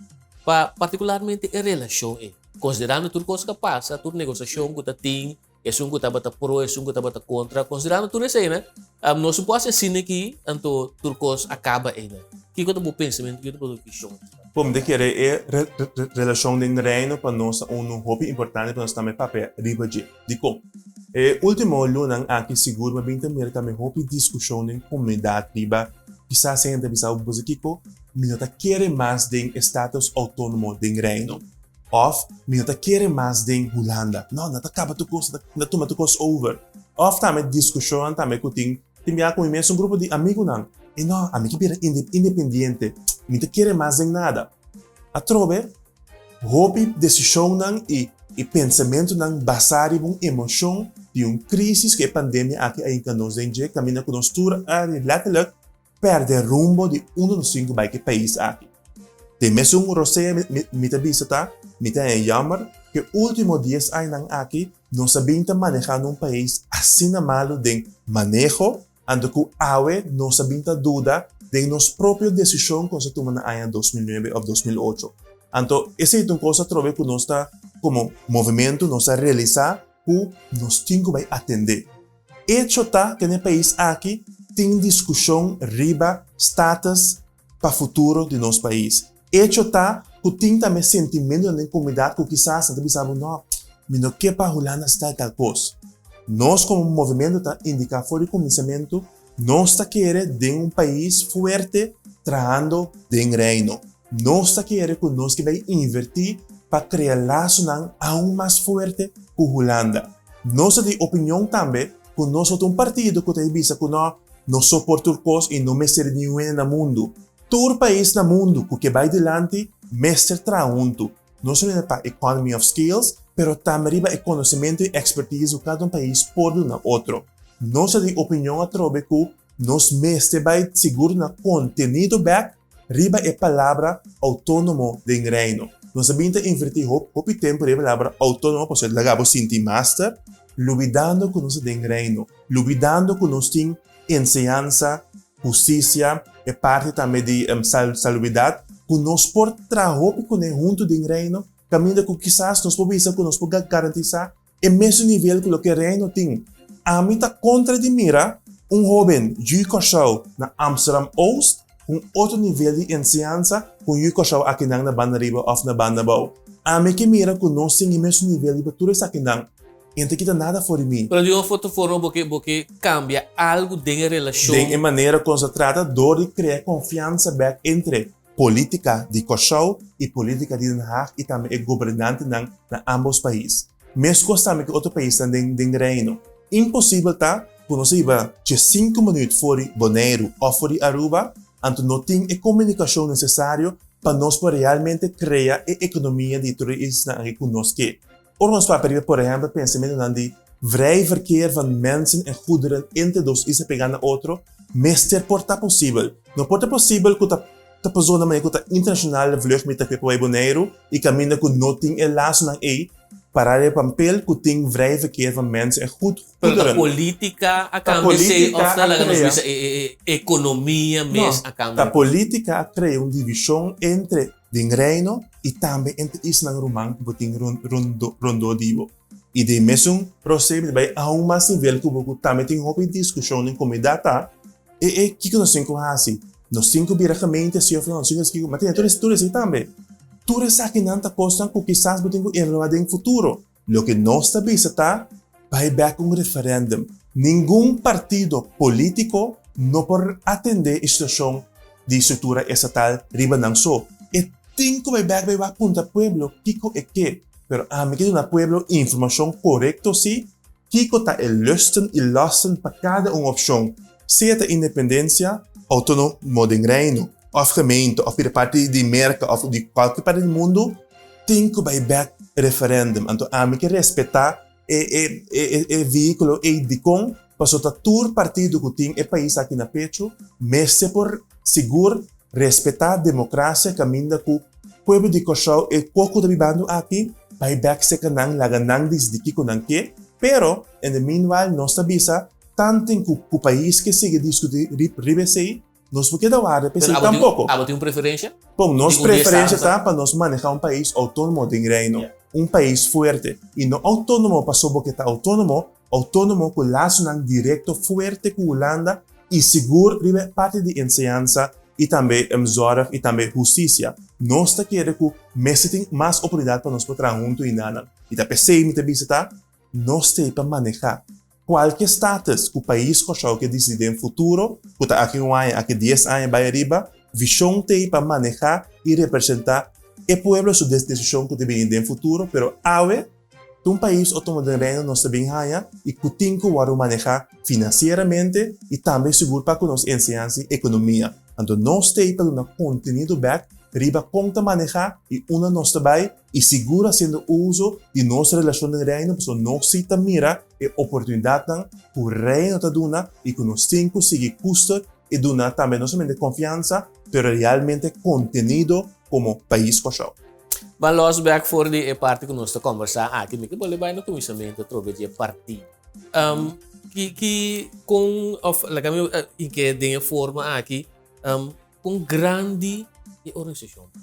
pa partikularmente e relashon ei? Konsiderando tur kos ku a pasa, tur negosiashon ku ta tin, Esun ku tabata pro, esun ku tabata kontra. Konsiderando tur esei, nos no por hasi asina aki, anto tur kos a kaba einan. Kiko ta bo pensamentu? Kiko ta bo vishon? Bo mi ta kere e relashon den Reino pa nos ta unu hopi importante pa nos tambe papia riba dje. Dikon? E ultimo lunan aki sigur mi a bin ta mira tambe hopi diskushon den komunidat riba kisas hende ta bisa bo boso kiko mi no ta kere mas den e status outónomo den Reino. Of, mi no ta kere mas den Hulanda. No, nan ta kaba tur kos, nan ta tuma tur kos over. Of tambe diskushonnan tambe ku tin, tin bia ku mi mes un grupo di amigunan. E no, ami ke bira independiente, mi ta kere mas den nada. Atrobe, hopi desishonnan i i pensamentunan basá riba un emoshon di un krisis ku e pandemia aki a hinka nos den dje, kaminda ku nos tur a letterlijk pèrdè rumbo di unda nos tin ku bai ku e pais aki. Den mesun rosea mi ta bisa ta, mi ta haña jammer ku e último dies añanan aki nos a bin ta manehando un pais asina malu den maneho, anto ku awe nos a bin ta duda den nos propio desishon ku nos a tuma na aña 2009 òf 2008. Anto esei ta un kos atrobe ku nos ta komo movementu nos a realisá ku nos tin ku bai atendé. Echo ta ku den e pais aki tin diskushon riba status pa futuro di nos pais. Echo ta ku tin tambe sentimentonan den komunidat ku kisas nan ta bisa bo no, mi no ke pa Hulanda sta tal kos. Nos komo movimento ta indiká for di kuminsamentu nos ta kere den un pais fuerte trahando den Reino. Nos ta kere ku nos ke bai invertí pa krea lasonan aun mas fuerte ku Hulanda. Nos ta di opinion tambe ku nos no ta un partido ku ta e bisa ku no, nos so por tur kos i no mester di niun hende na mundu. Tur pais na mundu ku ke bai dilanti mester traha huntu, no solamente pa economy of scales, pero tambe riba e konosementu i expertise ku kada un pais por duna otro. Nos ta di opinion atrobe ku nos mester bai sigur na kontenido bèk Riba e palabra outónomo den Reino. Nos a bin ta invertí hopi tempu riba e palabra outónomo pasobra e laga bo sinti master, lubidando ku nos ta den Reino, lubidando ku nos tin enseñansa, hustisia, e parti tambe di salubridat, ku nos por traha hopi kuné huntu den Reino, kaminda ku kisas nos por bisa ku nos por garantisá E mesun nivel ku loke Reino tin. Ami ta kontra di mira un hoben yu Kòrsou na Amsterdam Oost ku un otro nivel di enseñansa ku un yu Kòrsou akinan na banda riba òf na banda abou. Ami ke mira ku nos tin e mesun nivel riba tur esakinan i no ta kita nada for di mi. Pero di un of otro forma bo ke bo ke kambia algu den e relashon. Den e manera ku nos ta trata dor di krea konfiansa bèk entre Politica di Kòrsou i politica di Den Haag i tambe e gobernantenan na ambos pais. Meskos tambe ku otro paisnan den den Reino. Imposibel ta ku nos a hiba djesinku minuut for di Boneiru òf for di Aruba, anto no tin e komunikashon nesesario pa nos por realmente krea e ekonomia di tur e isnan aki ku nos ke. Ora nos papia riba por ehèmpel pensamentunan di vrij verkeer van mensen en goederen entre dos isla pegá na otro, mester por ta posibel. No por ta posibel ku ta ta pasó na manera ku ta internashonal vlug mi ta kue pa bai Boneiru i kaminda ku no tin e lasonan ei. Pará riba pampel ku tin vrij verkeer van mensen en goed Pero ta goederen. politica a Ta cambia esei politica of ta a laga nos krea. bisa e e e economia No, mes a ta cambia? politica a krea un divishon entre den Reino i tambe entre isnan ruman ku bo tin rondó rondó di bo. I den mesun proseso mi ta bai aun mas nivel ku bo ku tambe tin hopi diskushon den komunidat ta e e kiko nos tin ku hasi? Nos tin ku bira gemeente si of no? Nos tin ku hasi kiko? Ma tene tur tur esei tambe. Tur esakinan ta kosnan ku kisas bo tin ku evaluá den futuro. Loke nos ta bisa ta bai bek un referendum. Ningun partido polítiko no por atendé e situashon di struktura estatal riba nan so. E tin ku bai bek bai wak puntra pueblo kiko e ke. Pero ami ke duna pueblo informashon korekto si kiko ta e lusten i lasten pa kada un opshon, sea ta independensia, outonomo den Reino, òf gemeente, òf bira parti di Merka òf di kualke parti di mundu, tin ku bai bek referendum. Anto ami ke respetá e e e e vehíkulo ei dikon? Pasobra ta tur partido ku tin e pais aki na pechu mester por sigur respetá demokrasia kaminda ku pueblo di Kòrsou e koko ta bibando aki bai bek serka nan laga nan disidí kiko nan ke. Pero in the meanwhile nos ta bisa tanten ku ku pais ke sigui diskutí riba esei Nos por keda warda p'esei Pero abo tin, tampoco. abo tin un preferencia? Bon, nos Di un di preferencia estado ta pa nos maneha un pais autonomo den Reino. Yeah. Un pais fuerte. Y no autonomo paso bo ke ta autonomo, autonomo cu lazonan directo fuerte cu Hulanda y sigur riba e parti di enseñansa y tambe zorg y tambe husticia. Nos ta kere cu mester tin mas oportunidad pa nos por traha hunto y nanan. Y ta p'esei mi ta bisa ta, nos t'ey pa maneha. Kualke status ku pais Kòrsou ke disidí den futuro, ku ta aki un aña, aki dies aña bai ariba, vishon t'ei pa manehá i representá e pueblo su desishon ku ta bini den futuro, pero awe ta un pais otomo den Reino nos ta bin haña i ku tin ku wòrdu manehá finansieramente i tambe sigur pa ku nos enseñansa i ekonomia. Anto nos t'ei pa duna kontenido bèk riba kon ta manehá i unda nos ta bai i sigur hasiendo uso di nos relashon den Reino pasobra nos si ta mira e oportunidatnan ku Reino ta duna i ku nos tin ku sigui kuster i duna tambe no solamente konfiansa pero realmente kontenido komo pais Kòrsou. Ban lòs bèk for di e parti ku nos ta kòmbersá aki. Mi ke bolbe bai na kuminsamentu atrobe di e partido. Ki ki kon òf laga mi ink'é den e forma aki, kon grandi e organisashon ta?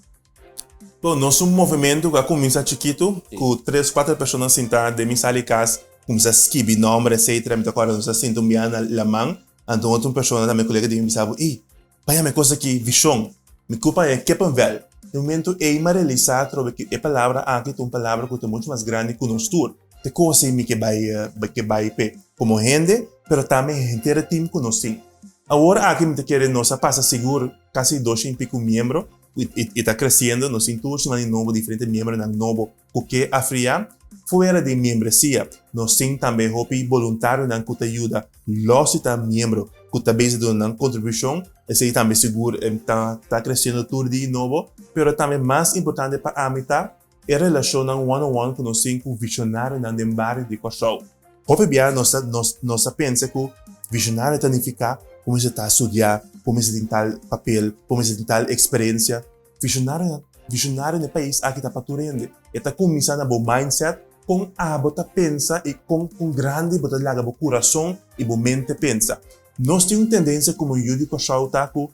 Bon, nos un movementu ku a kuminsá chikitu, ku tres, kuater persona sintá den mi sala di kas, kuminsá skibi nòmber etsetera. Mi ta kòrda nos a sinta un biaha na laman, anto un otro persona tambe kolega di mi bisa bo, Ey, bai yama e kos aki vishon. Mi ku paña kippenvel. Den momentu ey mi a realisá atrobe ku e palabra aki ta un palabra ku ta muchu mas grandi ku nos tur. Ta e kos ey mi ke bai ke bai p'e komo hende, pero tambe henter e tim ku nos tin. Awor aki mi ta kere nos a pasa sigur kasi doshen i piku miembro. I ta kresiendo, nos tin tur siman di nobo diferente miembronan nobo ku ke afiliá. Fuera di miembresia, nos tin tambe hopi boluntarionan ku ta yuda lòs di ta miembro ku ta bezig duna nan kontribushon. Esei tambe sigur ta ta kresiendo tur di nobo. Pero tambe mas importante pa ami ta e relashonnan one on one ku nos tin ku vishonarionan den bario di Kòrsou. Hopi bia nos ta nos nos ta pensa ku vishonario ta nifiká ku mester ta studiá, ku mester tin tal papel, ku mester tin tal eksperensia. Vishonario vishonario na e pais aki ta pa tur hende. E ta kuminsá na bo mindset, kon abo ta pensa i kon kon grandi bo ta laga bo kurason i bo mente pensa. Nos tin un tendensia komo yu di Kòrsou ta ku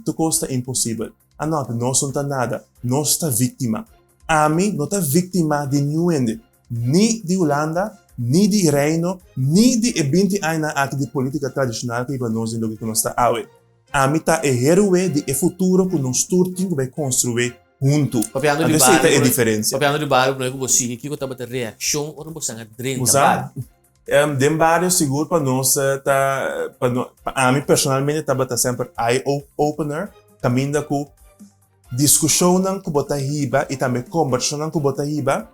tur kos ta imposibel. Anòt, nos no ta nada. Nos ta víktima. Ami no ta víktima di niun hende. Ni di Hulanda, ni di Reino, ni di e binti añanan aki di politica tradicional cu hiba nos den loke cu nos ta awe. Ami ta e heroe di e futuro cu nos tur tin cu bay construi hunto. Papiando di Anto esey ta bario, e diferencia. Papiando di bario, prome cu bo sigui, kico tabata e reaccion ora bo san a drenta Bo sa, bario? den bario sigur pa nos ta, pa no, pa ami personalmente tabata semper eye opener, caminda cu Diskushonnan ku bo ta hiba i tambe kombersashonnan ku bo ta hiba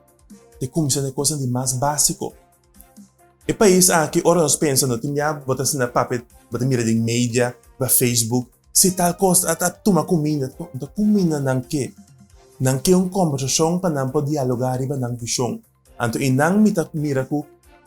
ta kuminsá na e kosnan di mas básiko. E pais aki ora nos pensa no tin bia bo ta asina papia, bo ta mira den media, riba Facebook, si tal kos a ta tuma kuminda, no ta kuminda nan ke. Nan ke un kombersashon pa nan por dialogá riba nan vishon. Anto einan mi ta mira ku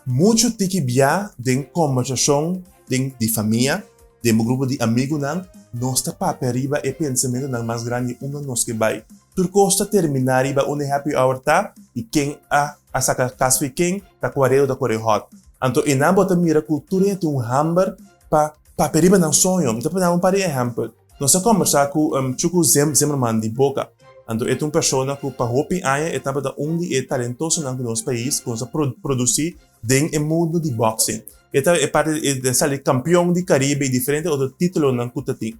muchu tiki bia den kombersashon den di famia, den bo grupo di amigunan, nos ta papia riba e pensamentunan mas grandi unda nos ke bai. Tur kos ta terminá riba unda e happy hour ta i ken a a saka kas fi ken ta kua reu ta kore hòt. Anto einan bo ta mira ku tur hende tin un hamber pa papia riba nan soño. Mi ta pone un par di ehèmpel. Nos a kòmbersá ku Chuku Zim Zimmerman di Boca. Anto e ta un persona ku pa hopi aña e tabata un di e talentosonan ku nos pais ku nos a produsí den e mundu di boxing. E ta e parti e sali kampion di Karibe i diferente otro títulonan ku ta tin.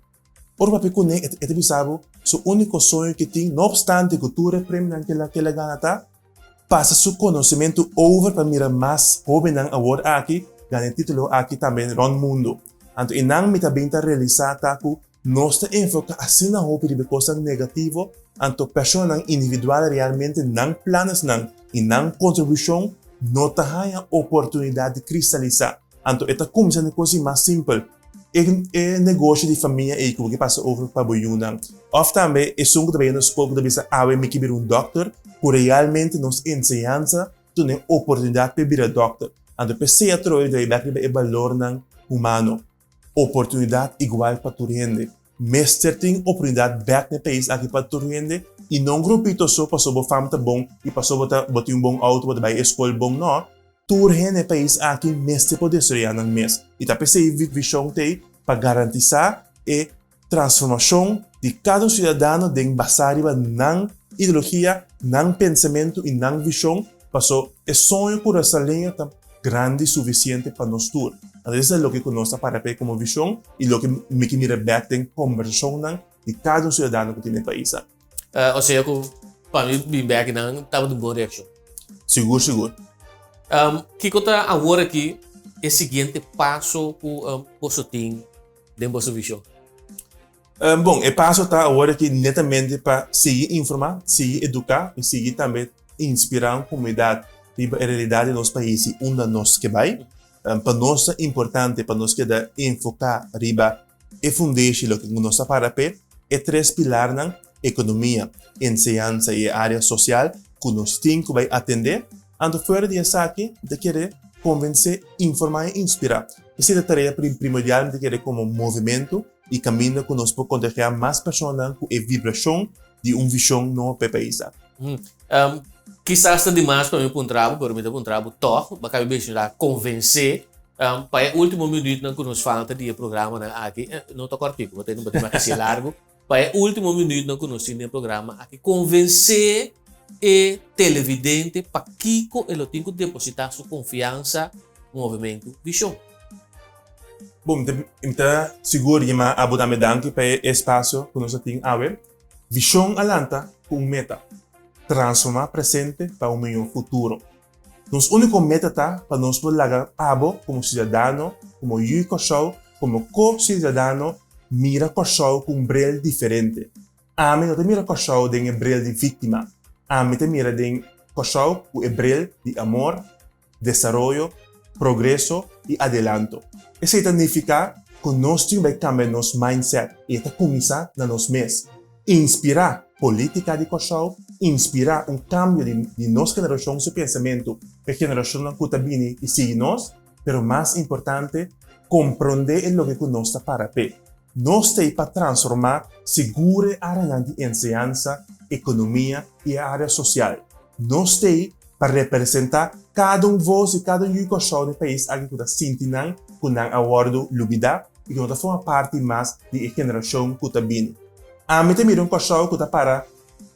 Ora papia kuné e ta bisa bo su úniko soño ku e tin, no opstante ku tur e premionan ku el a gana ta pasa su konosementu over pa mira mas hóbennan awor aki gana e título aki tambe rònt mundu. Anto einan mi ta bin ta realisá ta ku nos ta enfoká asina hopi riba e kosnan negativo, anto personanan individual realmente nan planesnan i nan kontribushon no ta haña oportunidat di kristalisá. Anto e ta kuminsá na e kos di mas simpel, e e negoshi di famia ei ku bo ke pasa over pa bo yunan. Òf tambe esun ku ta bai na skol ku ta bisa awe mi ke bira un dòkter, ku realmente nos enseñansa duna e oportunidat pa e bira dòkter. Anto p'esei atrobe ta bai bèk riba e balornan humano. Oportunidat igual pa tur hende. Mester tin oportunidat bèk na e pais aki pa tur hende i no un grupito so pasobra bo fam ta bon i pasobra bo ta bo tin un bon outo bo ta bai e skol bon, no. Tur hende na e pais aki mester por desaroyá nan mes i ta p'esei vishon t'ei pa garantisá e transformashon di kada un siudadano den basá riba nan ideologia, nan pensamentu i nan vishon, paso e soño kurasaleño ta grandi sufisiente pa nos tur. Anto esei ta loke ku nos ta para p'e komo vishon i loke mi ke mira bèk den kombersashonnan di kada un siudadano ku tin den e pais aki. Osea ku pa mi bin bek nan tabata un bon reakshon. Sigur sigur. Kiko ta awor aki e siguiente paso ku boso tin den boso vishon? Bon, e paso ta awor aki netamente pa sigui informá, sigui eduká i sigui tambe inspirá un komunidat riba e realidat di nos pais i unda nos ke bai. Pa nos ta importante pa nos keda enfoká riba E fundeshi loke ku nos ta para p'e, e tres pilarnan, ekonomia, enseñansa i e área sosial, ku nos tin ku bai atendé. Anto fuera di esaki, mi ta kere konvensé, informá i inspirá. Esei ta tarea primordial mi ta kere komo movementu i kaminda ku nos por kontagiá mas personanan ku e vibrashon di un vishon nobo pa e pais aki. Kisas ta dimas pa mi puntra bo, pero mi ta puntra bo tòg, bo a kabi menshoná konvensé. Pa e último minuutnan ku nos falta di e programanan aki, no ta kòrtiku, bo ta bo tin hasi largu. Pa e último minuutnan ku nos tin den e programa aki, konvensé e televidente pakiko e lo tin ku depositá su konfiansa Movementu Vishon. Bon, mi ta sigur yama abo tambe danki pa e espasio ku nos a tin awe. Vishon a lanta ku un meta, transformá presente pa un mihó futuro. Nos úniko meta ta pa nos por laga abo komo siudadano, komo yu di Kòrsou, komo ko-siudadano mira Kòrsou ku un bril diferente. Ami no ta mira Kòrsou den e bril di víktima. Ami ta mira den Kòrsou ku e bril di amor, desaroyo, progreso i adelanto. Esei ta nifiká ku nos tin bai kambia nos mindset i e ta kuminsá na nos mes. Inspirá polítika di Kòrsou, inspirá un kambio di di nos generashon su pensamentu pa e generashonnan ku ta bini i sigui nos, pero mas importante, komprondé e loke ku nos ta para p'e. Nos ta ei pa transformá sigur e áreanan di enseñansa, ekonomia i e área sosial. Nos ta ei pa representá kada un vos di kada un yu Kòrsou den e pais aki ku ta sinti nan ku nan a wòrdu lubidá i ku no ta forma parti mas di e generashon ku ta bini. Ami ta mira un Kòrsou ku ta para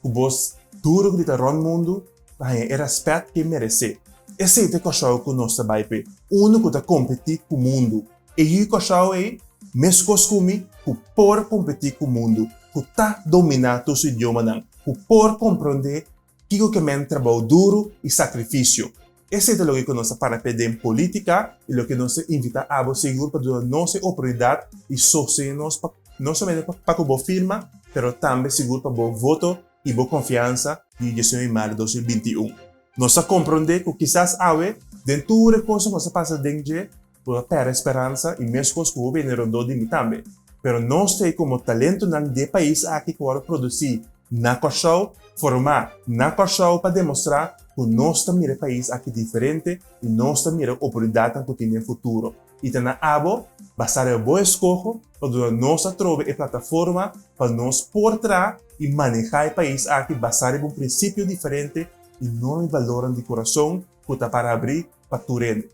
ku bos duru grita rònt mundu pa haña e rèspèt ku e meresé. Esei ta e Kòrsou ku nos ta bai p'e, unu ku ta kompetí ku mundu. E yu Kòrsou ei, meskos ku mi, ku por kompetí ku mundu, ku ta dominá tur su idiomanan, ku por komprondé kiko ke men trabou duru i sakrifisio. Esei ta loke ku nos ta para p'e den polítika i loke nos ta invitá abo sigur pa duna nos e oportunidat di sostené nos pa no solamente pa ku bo firma, pero tambe sigur pa bo voto i bo konfiansa di 19 di maart 2021. Nos ta komprondé ku kisas awe den tur e kosnan ku nos ta pasa den dje, Bo ta pèrdè speransa i meskos ku hopi hende rondó di mi tambe. Pero nos ta ei komo talentonan di e pais aki ku wòrdu produsí na Kòrsou, formá na Kòrsou pa demostrá ku nos ta mira e pais aki diferente i nos ta mira oportunidatnan ku tin den futuro. I ta na abo, basá riba bo eskoho, pa duna nos atrobe e plataforma pa nos por traha i manehá e pais aki basá riba un prinsipio diferente i norma i balornan di kurason ku ta para abrí pa tur hende.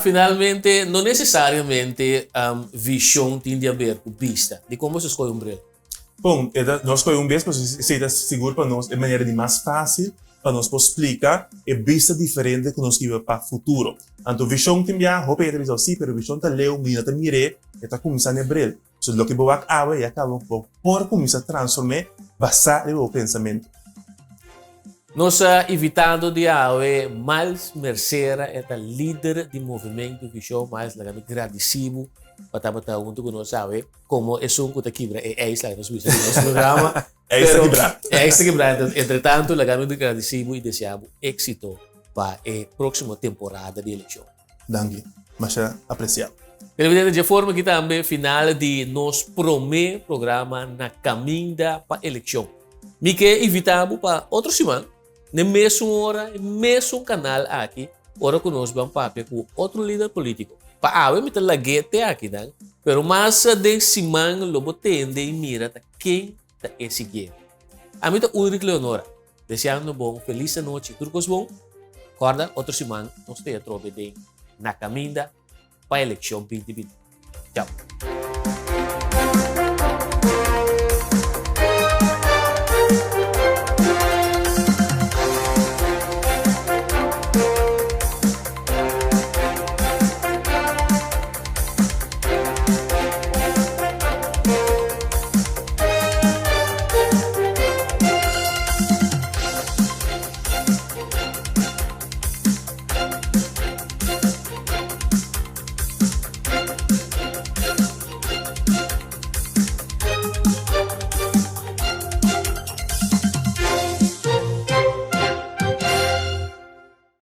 Finalmente, no nesesariamente vishon tin di haber ku bista. Dikon boso skohe un bril? Bon, e ta, nos skohe un bes pasobra esei ta sigur pa nos e manera di mas fásil pa nos por splika e bista diferente ku nos kiba pa futuro. Anto vishon tin bia hopi hende ta bisa, si, pero vishon ta leu, mi no ta mir'é, e ta kuminsá na e bril. So loke bo wak awe ya kaba bo por kuminsá transform'é basá riba bo pensamentu. Nos invitado di awe, Miles Mercera, e ta lider di Movementu Vishon. Miles, laga mi gradisí bo pa tabata huntu ku nos awe komo esun ku ta kibra e ijs, laga nos bisa di nos programa. Ijs ta kibrá. E ijs ta kibrá. Entretantu, laga mi gradisí bo i deseá bo éksito pa e próksimo temporada di elekshon. Danki, masha apresiá. Televidente, dje forma aki tambe final di nos promé programa Na Kaminda pa Elekshon. Mi ke invitá bo pa otro siman, n'e mesun ora, e mesun kanal aki, ora ku nos ban papia ku otro lider polítiko. Pa awe mi ta lag'é te akinan, pero mas den siman lo bo tende i mira ta ken ta e siguiente. Ami ta Ulrich Leonora, deseando bo un felis anochi i tur kos bon. Kòrda, otro siman nos ta e atrobe den Na Kaminda pa Elekshon 2020. Chao.